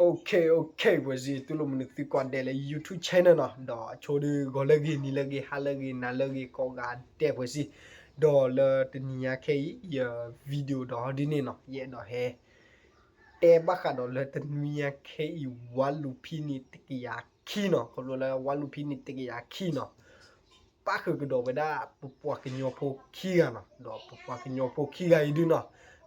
OK OK ပှဲၤစံ တူၢ်လိာ်မုာ်နုာ်သုကိးဂၤဒဲးလၢ YouTube channel နီၤ, ဒီးအဆိဒုးဂီၤလၢအဂ့ၤ နံၤလၢအဂ့ၤ ဟါလၢအဂ့ၤ နၤလၢအဂ့ၤ ကိးဂၤဒဲးပှဲၤစံ, ဒီးလၢတနံၤညါခဲအံၤ ယ video ဒီးဟီဒ်န့ၣ်နီၤ, ယအဲၣ်ဒိးဟဲ တဲဘၣ်ဃးဒီးလၢတနွံညါခဲအံၤ ဝါလူၤဖံန့ၣ်တကယၤခံနီၤ, ခီဖျိလၢဝါလူၤဖံန့ၣ်တကယၤခံနီၤ ပၣ်ဃုာ်ကဒီးဝဲဒၣ်ပပှၤကညီဖိခံဂၤနီၤ, ဒီးပပှၤကညီဖိခံဂၤအံၤဒုနီၤ,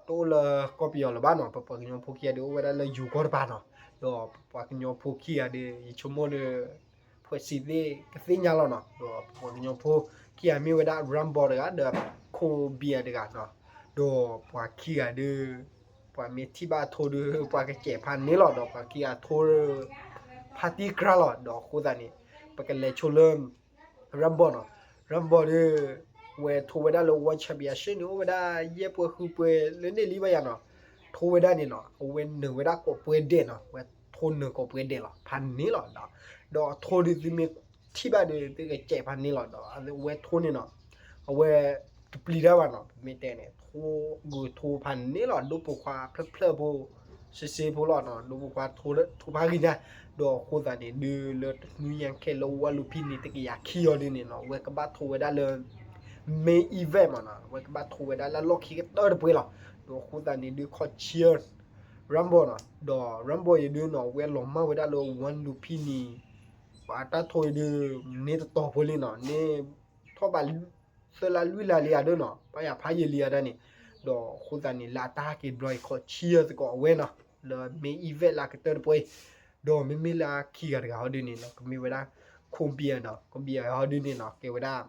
တအိၣ်လၢကီၢ်ပယီၤလၢၤဘၣ်နီၤ, ပပှၤကညီဖိခံဂၤဒု အိၣ်ဝဲဒၣ်လၢယိၤကီၢ်တပၤနီၤ, ဒီးပပှၤကညီဖိခံဂၤဒု ယဆိကမိၣ်ဒီး ဖှဲးစံသ့ၣ်ကသ့ၣ်ညါလီၤနီၤ, ဒီးပပှၤကညီဖိခံဂၤမ့ၢ်ဝဲဒၣ် ရၣ်ဘီၣ်တဂၤ ဒီးခိဘံယၤတဂၤနီၤ, ဒီးပှၤခံဂၤဒု ပှၤမ့ၢ်ထံၣ်ဘၣ်ထိဒု ပှၤကစဲးဖးန့ၣ်လီၤ, ဒီးပှၤခံဂၤထိ ဖးတံၢ်ကြၢးလီၤ, ဒီးအဃိသတးန့ၣ် ပကလဲၤဆိလၢ ရၣ်ဘီၣ်နီၤ, ရၣ်ဘီၣ်ဒု ဝဲထိဝဲဒၣ်လၢ One Championship န့ၣ် အိၣ်ဝဲဒၣ်ယဲၢ်ပွဲဃုပွဲလၢန့ၣ်လံဘၣ်ယၤနီၤ, ထိဝဲဒၣ်န့ၣ်နီၤ အဝဲနုာ်ဝဲဒၣ်ကိးပွဲဒဲးနီၤ, ဝဲထိနုာ်ကိးပွဲဒဲးလီၤ ဖးန့ၣ်လီၤ, ဒီးအထိဒုသုမ့ၢ်ထံၣ်ဘၣ်ဒီး သုကစဲးဖးန့ၣ်လီၤ, ဒီးအဝဲထိန့ၣ်နီၤ အဝဲတပျံၤတၢ်ဘၣ်နီၤ, ပမ့ၢ်တဲန့ၣ် ထိဂုာ်ထိဖးန့ၣ်လီၤ, ဒိၣ်ပိာ်ခွါဖျၢၣ်ဖျၢၣ်ဖိ စ့စ့ဖိလီၤနီၤ, ဒိၣ်ပိာ်ခွါထိဖးဂ့ၤညါ, ဒီးအဃိသတးန့ၣ် ဒုလၢတနွံညါခဲလၢဝါလူၤဖံန့ၣ် တကယၤခံအီၤဒ်န့ၣ်နီၤ, အဝဲကဘၣ်ထိဝဲဒၣ်လၢ main event မးနီၤ, အဝဲကဘၣ်ထိဝဲဒၣ်လၢလီၢ်ခံကတၢၢ်တပှဲၤလီၤ, ဒီးအဃိသတးန့ၣ်ဒု ခီဆံ ရၣ်ဘီၣ်နီၤ, ဒီးရၣ်ဘီၣ်အံၤဒုနီၤ အဝဲလီၤမၢ်ဝဲဒၣ်လၢဝါလူၤဖံန့ၣ် ပှၤတၢ်ထိအံၤဒု န့ၢ်တတီၤဖိလံနီၤ, န့ၢ်ထီၣ်ဘး သၢလါလွံၢ်လါလံဧါဒုနီၤ, ပှၤယၤဖးယံာ်လံဧါဒၣ်န့ၣ်, ဒီးအဃိသတးန့ၣ် လၢအတၢ်ဟးက့ၤတဘျီအံၤ ခီဆံယဲၢ်သကိးအဝဲနီၤ, လၢ main event လၢအကတၢၢ်တပှဲၤအံၤ, ဒီးမ့မ့ၢ်လၢအခံဂၤတဂၤဟီဒ်န့ၣ်နီၤ ကမ့ၢ်ဝဲဒၣ် ခိဘံယၤနီၤ, ခိဘံယၤဟီဒ်န့ၣ်နီၤ ကဲဝဲဒၣ်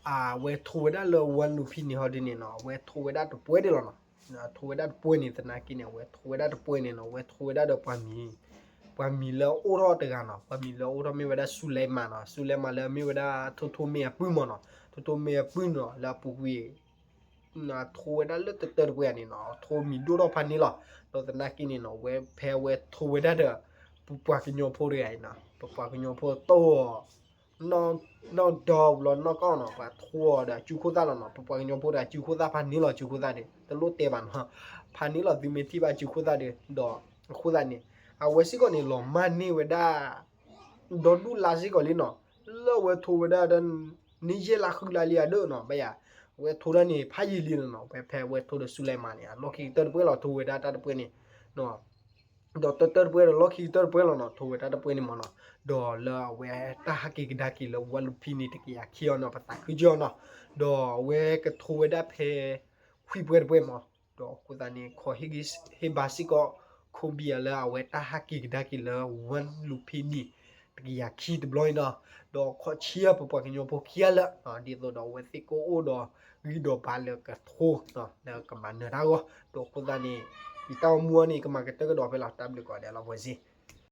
အဝဲထိဝဲဒၣ်လၢဝါလူၤဖံန့ၣ်ဟီဒ်န့ၣ်နီၤ အဝဲထိဝဲဒၣ်တပှဲၤဒဲးလီၤနီၤ, ထိဝဲဒၣ်တပှဲၤန့ၣ် သနာ်က့န့ၣ် အဝဲထိဝဲဒၣ်တပှဲၤန့ၣ်နီၤ အဝဲထိဝဲဒၣ်ဒီးပှၤမံၤ ပှၤမံၤလၢအအိၣ်ထီၣ်တဂၤနီၤ, ပှၤမံၤလၢအအိၣ်ထီၣ်မ့ၢ်ဝဲဒၣ် စူလဲမးနီၤ, စူလဲမးလၢအမ့ၢ်ဝဲဒၣ် ထိထိမ့ၢ်အပုၢ်မးနီၤ, ထိထိမ့ၢ်အပုၢ်နီၤ လၢအပူၤကွံာ် ထိဝဲဒၣ်လၢတတၢၢ်တပှဲၤန့ၣ်နီၤ ထိမံၤဒိၣ်ထီၣ်ဖးန့ၣ်လီၤ, ဒီးသနာ်က့န့ၣ်နီၤ အဝဲဖဲအဝဲထိဝဲဒၣ်ဒီး ပပှၤကညီဖိတဂၤအံၤနီၤ ပပှၤကညီဖိတီၢ်အီၤ နီၢ်ဒီလီၤနီၢ်ကီၢ်နီၤ ပှၤထိအီၤဒီးအစုခိၣ်သၣ်လီၤနီၤ, ပပှၤကညီဖိဒီးအစုခိၣ်သၣ်ဖးန့ၣ်လီၤ စုခိၣ်သၣ်ဒီး တလိၣ်တဲဘၣ်နီၤ, ဖးန့ၣ်လီၤ သုမ့ၢ်ထံၣ်ဘၣ်စုခိၣ်သၣ်ဒီး ဒီးအဃိသတးန့ၣ် အဝဲစ့ၢ်ကီးန့ၣ် လီၤမၢ်န့ၢ်ဝဲဒၣ် ဒီဒူၣ်လါစ့ၢ်ကီးလံနီၤ, လၢအဝဲထိဝဲဒၣ်ဒီး န့ၢ်ယဲၢ်လါဃုလါလံဧါဒၣ်နီၤ ဘၣ်ယၤ, အဝဲထိဒၣ်န့ၣ် ဖးယံာ်လံနီၤ, ဖဲဖဲအဝဲထိဒီးစူလဲမးန့ၣ် လီၢ်ခံကတၢၢ်တပှဲၤလီၤ ထိဝဲဒၣ်တၢ်တပှဲၤန့ၣ် ဒီးတတၢၢ်တပှဲၤဒီးလီၢ်ခံကတၢၢ်တပှဲၤလီၤနီၤ ထိဝဲဒၣ်တပှဲၤန့ၣ်မးနီၤ, ဒီးလၢအဝဲတၢ်ဟးက့ၤကဒါက့ၤလၢဝါလူၤဖံန့ၣ် တကယၤခံအီၤနီၤ ပသးခုကၠီနီၤ, ဒီးအဝဲကထိဝဲဒၣ်ဖဲ ခွံပှဲၤတပှဲၤမး, ဒီးအဃိသတးန့ၣ် ခီဟ့ၣ်ဂံၢ်ဟ့ၣ်ဘါစ့ၢ်ကီး ခိဘံယၤလၢအဝဲတၢ်ဟးက့ၤကဒါက့ၤလၢဝါလူၤဖံန့ၣ် တကယၤခံတဘျီန့ၣ်နီၤ, ဒီးခီဆံယဲၢ်ပပှၤကညီဖိခံဂၤလၢာ် ဒ်သိးဒီးအဝဲသ့ၣ်ကအိၣ်ဒီးဂံၢ်ဒီးဘါလၢကထိ လၢကမၤနၢၤတၢ်အဂီၢ်, ဒီးအဃိသတးန့ၣ် ယတၢ်အိၣ်မူအံၤန့ၣ် ကမၤကတၢၢ်ကဒီးဖဲလီၤ တၢ်ဘျုးကိးဂၤဒဲးလီၤ ပှဲၤစံ